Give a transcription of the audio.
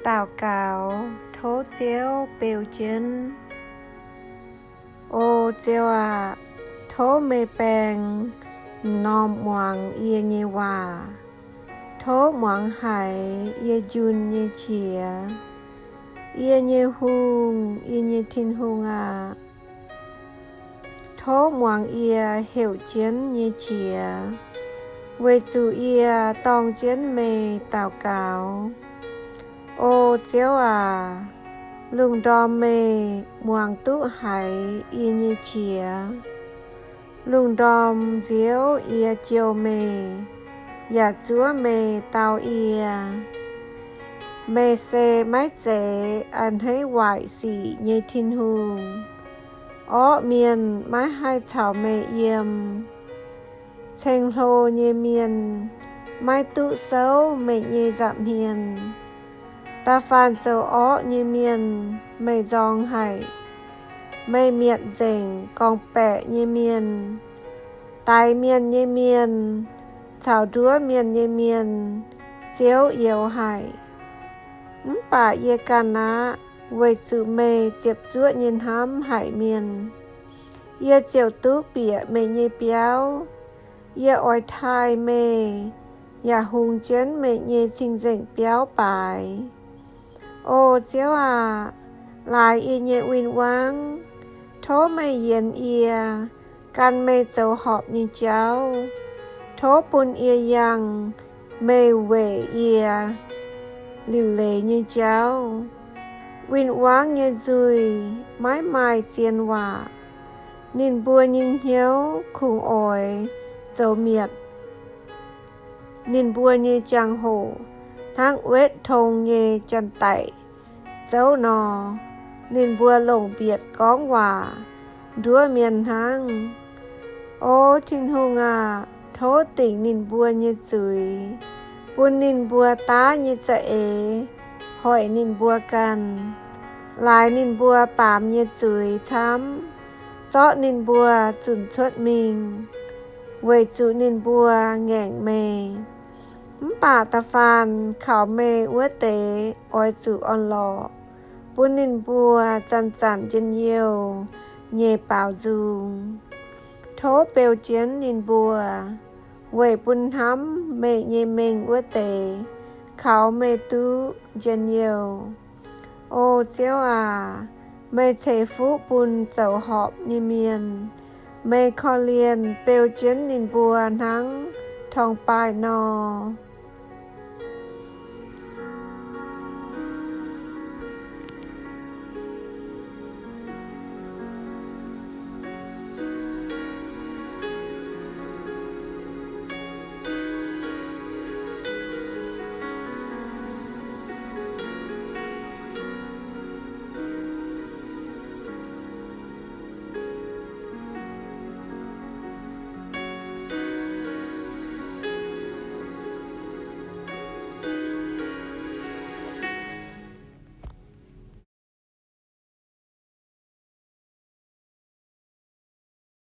Daux gaux tov Ziouv beu jienv. O Ziouv aac, tov meih baeng m'normh muangx yie nyei waac. Tov muangx haiz yie njunh nyei qiex. Yie nyei Hungh, yie nyei Tin-Hungh aac, tov muangx yie heuc jienv nyei qiex, weic zuqc yie dorng jienv meih daux gaux. O Ziouv aac, lungh ndorm meih muangx duqv haiz yie nyei qiex. Lungh ndorm nziouv yie jouh meih, yaac zuov meih dau yie. Meih se maiv zeiz a'hneiv waaic sic nyei Tin-Hungh. Orqv mienh maiv haih caux meih yiem. Ceng-hlo nyei mienh maiv duqv souv meih nyei nza'hmien. Da'faanh zoux orqv nyei mienh meih nzorng haic. Meih mietc nzengc gorngv-baeqc nyei mienh. Daix mienh nyei mienh caux nduov mienh nyei mienh Ziouv youx haic. Mv baac yie ganh aqv, weic zuqc meih ziepc zuoqv nyei hnamv haic mienh, yie ziouc duqv bieqc meih nyei biauv. Yie oix taaih meih, yaac hungx jienv meih nyei cing-nzengc biauv baaix. O Ziouv aac, laaix yie nyei win-wangv, tov meih yienx yie, gan meih zoux horpc nyei jauv. Tov bun yie yangh meih weic yie liuc leiz nyei jauv. Win-wangv nyei nzuih maiv maaih zien waac. Ninh mbuo nyei hnyouv kungx oix zoux mietc. Ninh mbuo nyei jangx-hoc hnangv wetv tong nyei janx-daic zouv nor. Ninh mbuo longc mbietc gorngv waac nduov mienh hnangv. O Tin-Hungh aac, tov dingc ninh mbuo nyei zuiz, bun ninh mbuo daav nyei za'eix hoic ninh mbuo ganh. Laaix ninh mbuo baamz nyei zuiz camv, zorqv ninh mbuo zunc cuotv mingh, weic zuqc ninh mbuo ngaengc meih. Mv baac da'faanh kaux meih wuov deix oix zuqc orn-lorqc, bun ninh mbuo zanc-zanc njien-youh nyei baaux nzung. Tov beu jienv ninh mbuo, weic bun hnamv meih nyei mengh wuov deix kaux meih duqv njien-youh. O Ziouv aac, meih ceix fuqv bun zoux horpc nyei mienh. Meih korv-lienh beu jienv ninh mbuo hnangv torngv-baaih nor.